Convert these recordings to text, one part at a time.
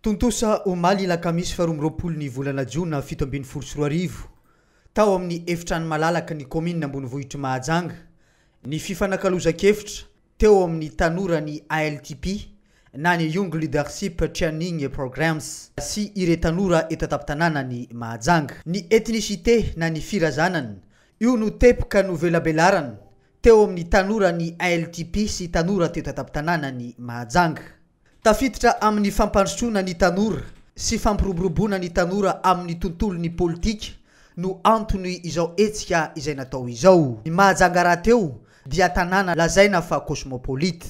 Tontosa omaly alakamisy faha 22 ny volana jona 2017, tao amin'ny efitrano malalaka ny kaominina ambonivohitr'i Mahajanga, ny fifanakalozan-kevitra teo amin'ny tanora ny ALTP na ny Young Leadership Training Programs sy ire tanora eto an-tampon-tanànan'i Mahajanga. Ny ethnicité na ny firazanana, io no teboka novelabelarana teo amin'ny tanora ny ALTP sy tanora teto an-tampon-tanànan'i Mahajanga. Tafiditra amin'ny fampandrosoana ny tanora sy fampiroboroboana ny tanora amin'ny tontolon'ny politika no antony izao hetsika izay natao izao. Ny Mahajanga rahateo dia tanàna lazaina fa cosmopolite.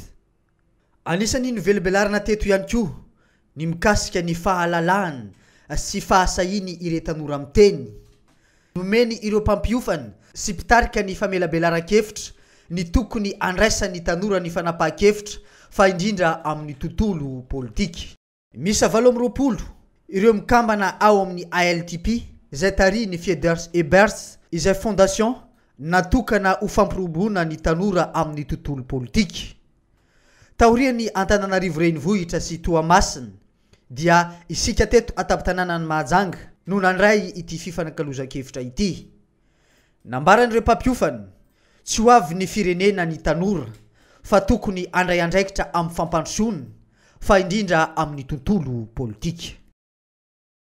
Anisan'ny novelabelarina teto ihany koa ny mikasika ny fahalalahana sy fahasahiany ireo tanora miteny. Nomeny ireo mpampiofana sy mpitarika ny famelabelaran-kevitra ny tokony handraisan'ny tanora ny fanapahan-kevitra fa indrindra amin'ny tontolo politika. Miisa 28 ireo mikambana ao amin'ny ALTP izay tarihin'ny Fieders Ebers izay fondation natokana ho fampiroboroana ny tanora amin'ny tontolo politika. Taorian'ny Antananarivo Renivohitra sy Toamasina dia isika teto an-tampon-tanànan'i Mahajanga no nandray ity fifanakalozan-kevitra ity. Nambaran'ireo mpampiofana, tsy ho avy ny firenena ny tanora fa tokony handray andraikitra amin'ny fampandrosoana fa indrindra amin'ny tontolo politika.